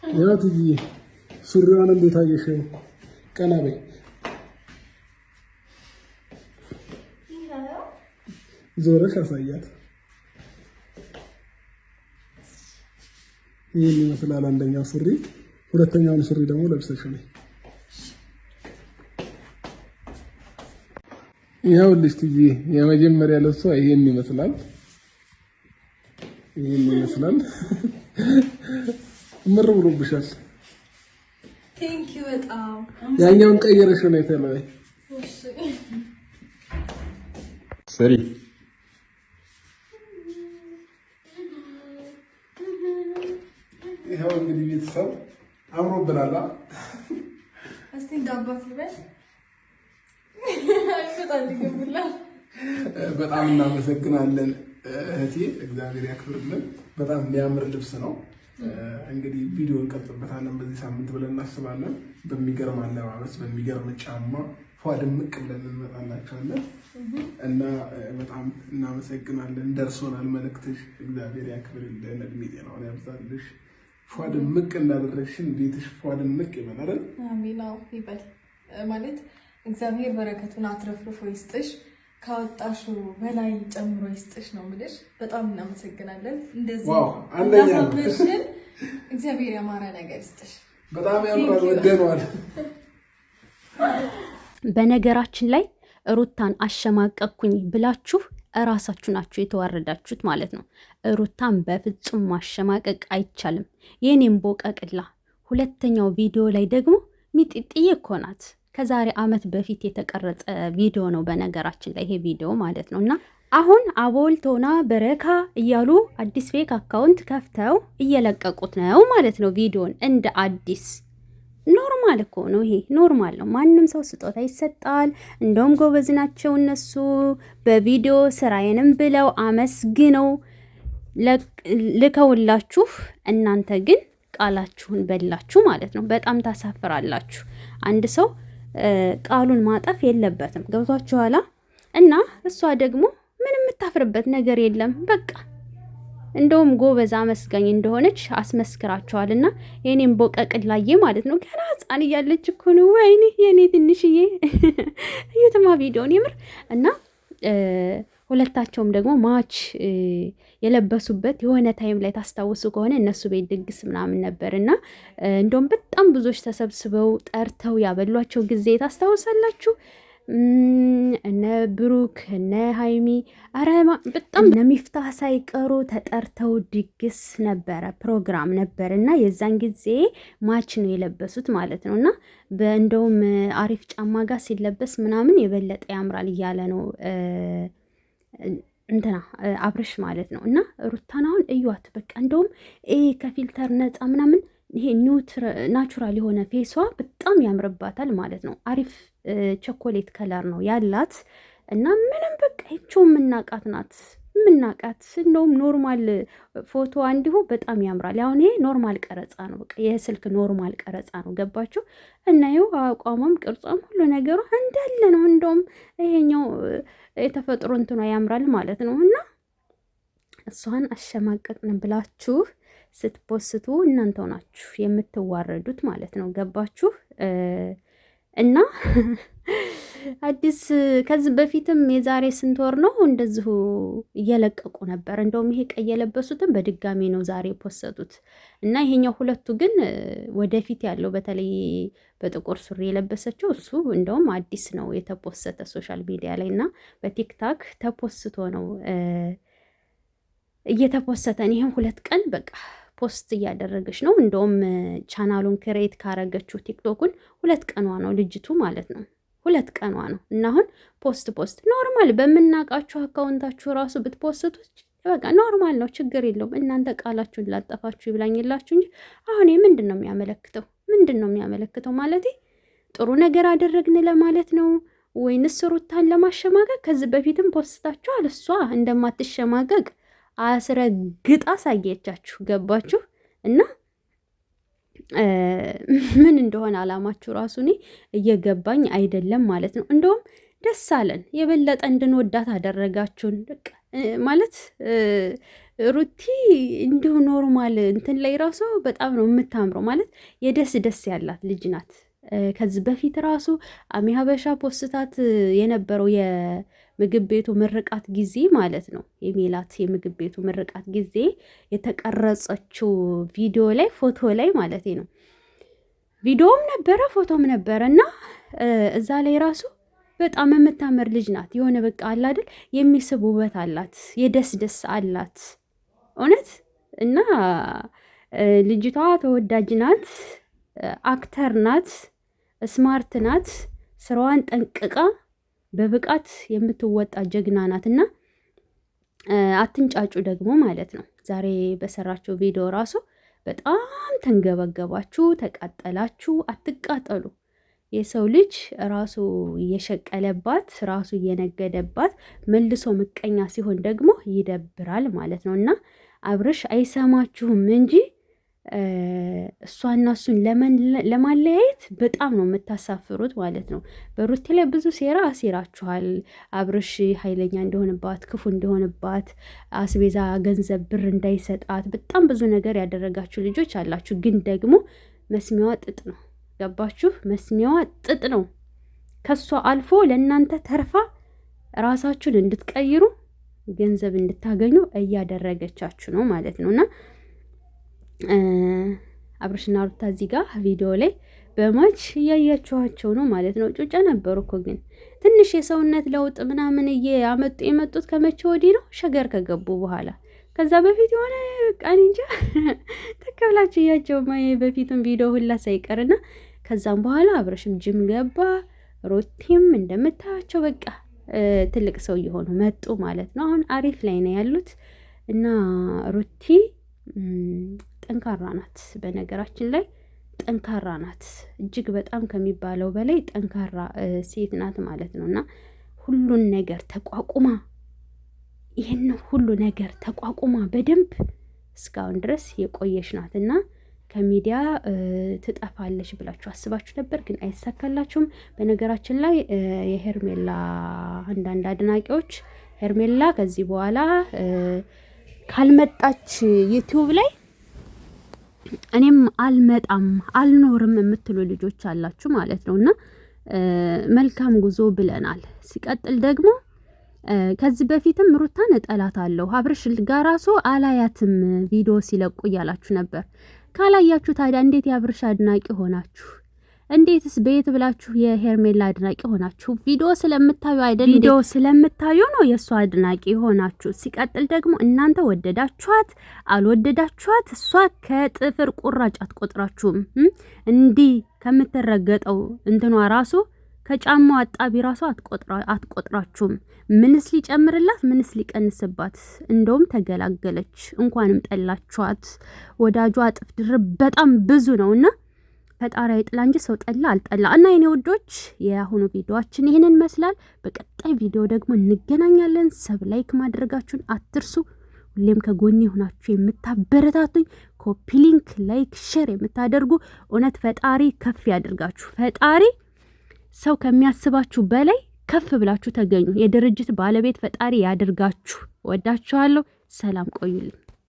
ያው ትዬ ሱሪዋን እንዴት አየሽው? ቀና በይ፣ ዞረሽ አሳያት። ይህን ይመስላል አንደኛው ሱሪ። ሁለተኛውን ሱሪ ደግሞ ለብሰሽ ነይ። ይኸውልሽ ትዬ የመጀመሪያ ልብሷ ይሄን ይመስላል። ይሄን ይመስላል። ምር ብሎብሻል። Thank you በጣም። ያኛውን ቀይረሽ ነው የተለየ። ስሪ። ይኸው እንግዲህ ቤተሰብ አምሮብናል። እስቲ እንዳባት ልበል። በጣም እናመሰግናለን እህቴ፣ እግዚአብሔር ያክብርልን። በጣም የሚያምር ልብስ ነው። እንግዲህ ቪዲዮ እንቀርጽበታለን በዚህ ሳምንት ብለን እናስባለን። በሚገርም አለባበስ፣ በሚገርም ጫማ ፏ ድምቅ ብለን እንመጣላቸዋለን እና በጣም እናመሰግናለን። ደርሶናል መልእክትሽ። እግዚአብሔር ያክብርልን፣ እድሜ ጤናውን ያብዛልሽ። ፏ ድምቅ እንዳደረግሽን ቤትሽ ፏ ድምቅ ይበል አይደል? አሜን። አዎ ይበል። ማለት እግዚአብሔር በረከቱን አትረፍርፎ ይስጥሽ፣ ካወጣሽው በላይ ጨምሮ ይስጥሽ ነው የምልሽ። በጣም እናመሰግናለን። እንደዚህ አንደኛ ነው። እንዳሳመርሽን እግዚአብሔር ያማረ ነገር ይስጥሽ። በጣም ያምራል፣ ወደነዋል። በነገራችን ላይ ሩታን አሸማቀቅኩኝ ብላችሁ እራሳችሁ ናችሁ የተዋረዳችሁት ማለት ነው። ሩታን በፍጹም ማሸማቀቅ አይቻልም። የኔም ቦቀቅላ ሁለተኛው ቪዲዮ ላይ ደግሞ ሚጢጥዬ እኮ ናት። ከዛሬ ዓመት በፊት የተቀረጸ ቪዲዮ ነው በነገራችን ላይ ይሄ ቪዲዮ ማለት ነው። እና አሁን አቦልቶና በረካ እያሉ አዲስ fake account ከፍተው እየለቀቁት ነው ማለት ነው ቪዲዮን እንደ አዲስ። Normal እኮ ነው ይሄ፣ normal ነው። ማንም ሰው ስጦታ ይሰጣል። እንደውም ጎበዝ ናቸው እነሱ በቪዲዮ ስራዬንም ብለው አመስግነው ልከውላችሁ፣ እናንተ ግን ቃላችሁን በላችሁ ማለት ነው። በጣም ታሳፍራላችሁ። አንድ ሰው ቃሉን ማጠፍ የለበትም። ገብቷችኋላ? እና እሷ ደግሞ ምንም የምታፍርበት ነገር የለም። በቃ እንደውም ጎበዝ አመስጋኝ እንደሆነች አስመስክራቸዋልና የኔም ቦቀቅላዬ ማለት ነው። ገና ሕፃን እያለች እኮ ነው። ወይኔ የኔ ትንሽዬ እዩትማ ቪዲዮን የምር። እና ሁለታቸውም ደግሞ match የለበሱበት የሆነ time ላይ ታስታውሱ ከሆነ እነሱ ቤት ድግስ ምናምን ነበር እና እንደውም በጣም ብዙዎች ተሰብስበው ጠርተው ያበሏቸው ጊዜ ታስታውሳላችሁ። እነ ብሩክ እነ ሀይሚ አረ በጣም እነ ሚፍታህ ሳይቀሩ ተጠርተው ድግስ ነበረ፣ ፕሮግራም ነበር እና የዛን ጊዜ match ነው የለበሱት ማለት ነው። እና እንደውም አሪፍ ጫማ ጋር ሲለበስ ምናምን የበለጠ ያምራል እያለ ነው እንትና አብርሽ ማለት ነው። እና ሩታን አሁን እዩዋት በቃ እንደውም ይሄ ከ filter ነፃ ምናምን ይሄ natural የሆነ face ዋ በጣም ያምርባታል ማለት ነው። አሪፍ ቸኮሌት color ነው ያላት እና ምንም በቃ ይቺው የምናቃት ናት የምናቃት። እንደውም normal ፎቶ እንዲሁ በጣም ያምራል። አሁን ይሄ normal ቀረጻ ነው፣ በቃ የስልክ normal ቀረጻ ነው። ገባችሁ? እና ይኸው አቋሟም ቅርጿም ሁሉ ነገሯ እንዳለ ነው። እንደውም ይሄኛው የተፈጥሮ እንትኗ ያምራል ማለት ነው። እና እሷን አሸማቀቅን ብላችሁ ስትፖስቱ እናንተው ናችሁ የምትዋረዱት ማለት ነው። ገባችሁ? እና አዲስ ከዚህ በፊትም የዛሬ ስንት ወር ነው እንደዚሁ እየለቀቁ ነበር። እንደውም ይሄ ቀይ የለበሱትም በድጋሚ ነው ዛሬ ፖሰቱት። እና ይሄኛው ሁለቱ ግን ወደፊት ያለው በተለይ በጥቁር ሱሪ የለበሰችው እሱ እንደውም አዲስ ነው የተፖሰተ social media ላይ እና በቲክታክ ተፖስቶ ነው እየተፖሰተ። ይህም 2 ቀን በቃ post እያደረገች ነው። እንደውም ቻናሉን create ካረገችው ቲክቶኩን 2 ቀኗ ነው ልጅቱ ማለት ነው። 2 ቀኗ ነው። እና አሁን post post normal በምናውቃችሁ account ኣችሁ ራሱ ብትፖስቱት በቃ normal ነው፣ ችግር የለውም። እናንተ ቃላችሁን ላጠፋችሁ ይብላኝላችሁ እንጂ አሁን ምንድን ነው የሚያመለክተው? ምንድን ነው የሚያመለክተው? ማለቴ ጥሩ ነገር አደረግን ለማለት ነው ወይንስ ሩታን ለማሸማቀቅ? ከዚህ በፊትም ፖስታችኋል። እሷ እንደማትሸማቀቅ አስረግጣ አሳየቻችሁ። ገባችሁ? እና ምን እንደሆነ አላማችሁ ራሱ እኔ እየገባኝ አይደለም ማለት ነው። እንደውም ደስ አለን፣ የበለጠ እንድንወዳት አደረጋችሁን። በቃ ማለት ሩቲ እንዲሁ normal እንትን ላይ ራሱ በጣም ነው የምታምረው። ማለት የደስ ደስ ያላት ልጅ ናት። ከዚህ በፊት ራሱ አሚ ሀበሻ ፖስታት የነበረው የምግብ ቤቱ ምርቃት ጊዜ ማለት ነው የሜላት የምግብ ቤቱ ምርቃት ጊዜ የተቀረጸችው ቪዲዮ ላይ ፎቶ ላይ ማለት ነው ቪዲዮም ነበረ ፎቶም ነበረ እና እዛ ላይ ራሱ በጣም የምታምር ልጅ ናት። የሆነ በቃ አለ አይደል የሚስብ ውበት አላት፣ የደስ ደስ አላት እውነት እና ልጅቷ ተወዳጅ ናት፣ actor ናት፣ smart ናት። ስራዋን ጠንቅቃ በብቃት የምትወጣ ጀግና ናት እና አትንጫጩ ደግሞ ማለት ነው። ዛሬ በሰራችው ቪዲዮ ራሱ በጣም ተንገበገባችሁ፣ ተቃጠላችሁ። አትቃጠሉ። የሰው ልጅ ራሱ እየሸቀለባት ራሱ እየነገደባት መልሶ ምቀኛ ሲሆን ደግሞ ይደብራል ማለት ነው። እና አብርሽ አይሰማችሁም እንጂ እሷና እሱን ለማለያየት በጣም ነው የምታሳፍሩት ማለት ነው። በሩቴ ላይ ብዙ ሴራ አሴራችኋል። አብርሽ ኃይለኛ እንደሆንባት፣ ክፉ እንደሆንባት፣ አስቤዛ ገንዘብ ብር እንዳይሰጣት በጣም ብዙ ነገር ያደረጋችሁ ልጆች አላችሁ። ግን ደግሞ መስሚያዋ ጥጥ ነው። ገባችሁ? መስሚያዋ ጥጥ ነው። ከሷ አልፎ ለእናንተ ተርፋ ራሳችሁን እንድትቀይሩ ገንዘብ እንድታገኙ እያደረገቻችሁ ነው ማለት ነው። እና አብርሽና ሩታ እዚህ ጋር ቪዲዮ ላይ በማች እያያችኋቸው ነው ማለት ነው። ጩጫ ነበሩ እኮ ግን ትንሽ የሰውነት ለውጥ ምናምን እያመጡ የመጡት ከመቼ ወዲህ ነው? ሸገር ከገቡ በኋላ። ከዛ በፊት የሆነ ቀን እንጃ ተከብላችሁ እያቸው በፊቱን ቪዲዮ ሁላ ሳይቀርና ከዛም በኋላ አብረሽም ጅም ገባ፣ ሮቴም እንደምታያቸው በቃ ትልቅ ሰው እየሆኑ መጡ ማለት ነው። አሁን አሪፍ ላይ ነው ያሉት እና ሩቲ ጠንካራ ናት። በነገራችን ላይ ጠንካራ ናት፣ እጅግ በጣም ከሚባለው በላይ ጠንካራ ሴት ናት ማለት ነው እና ሁሉን ነገር ተቋቁማ ይህን ሁሉ ነገር ተቋቁማ በደንብ እስካሁን ድረስ የቆየች ናት እና ከሚዲያ ትጠፋለች ብላችሁ አስባችሁ ነበር፣ ግን አይሳካላችሁም። በነገራችን ላይ የሄርሜላ አንዳንድ አድናቂዎች ሄርሜላ ከዚህ በኋላ ካልመጣች ዩቲዩብ ላይ እኔም አልመጣም አልኖርም የምትሉ ልጆች አላችሁ ማለት ነው። እና መልካም ጉዞ ብለናል። ሲቀጥል ደግሞ ከዚህ በፊትም ሩታን እጠላታለሁ አብርሽ ጋር ራሱ አላያትም ቪዲዮ ሲለቁ እያላችሁ ነበር። ካላያችሁ ታዲያ እንዴት የአብርሽ አድናቂ ሆናችሁ? እንዴትስ በየት ብላችሁ የሄርሜላ አድናቂ ሆናችሁ? ቪዲዮ ስለምታዩ አይደል? ቪዲዮ ስለምታዩ ነው የእሷ አድናቂ ሆናችሁ። ሲቀጥል ደግሞ እናንተ ወደዳችኋት አልወደዳችኋት እሷ ከጥፍር ቁራጭ አትቆጥራችሁም። እንዲህ ከምትረገጠው እንትኗ ራሱ ከጫማው አጣቢ ራሱ አትቆጥራችሁም። ምንስ ሊጨምርላት ምንስ ሊቀንስባት? እንደውም ተገላገለች። እንኳንም ጠላችኋት። ወዳጇ እጥፍ ድርብ በጣም ብዙ ነውና ፈጣሪ አይጥላ እንጂ ሰው ጠላ አልጠላ። እና የኔ ውዶች የአሁኑ ቪዲዮአችን ይህንን ይመስላል። በቀጣይ ቪዲዮ ደግሞ እንገናኛለን። sub like ማድረጋችሁን አትርሱ። ሁሌም ከጎኔ ሆናችሁ የምታበረታቱኝ copy link፣ like፣ share የምታደርጉ እውነት ፈጣሪ ከፍ ያድርጋችሁ። ፈጣሪ ሰው ከሚያስባችሁ በላይ ከፍ ብላችሁ ተገኙ። የድርጅት ባለቤት ፈጣሪ ያድርጋችሁ። ወዳችኋለሁ። ሰላም ቆዩልኝ።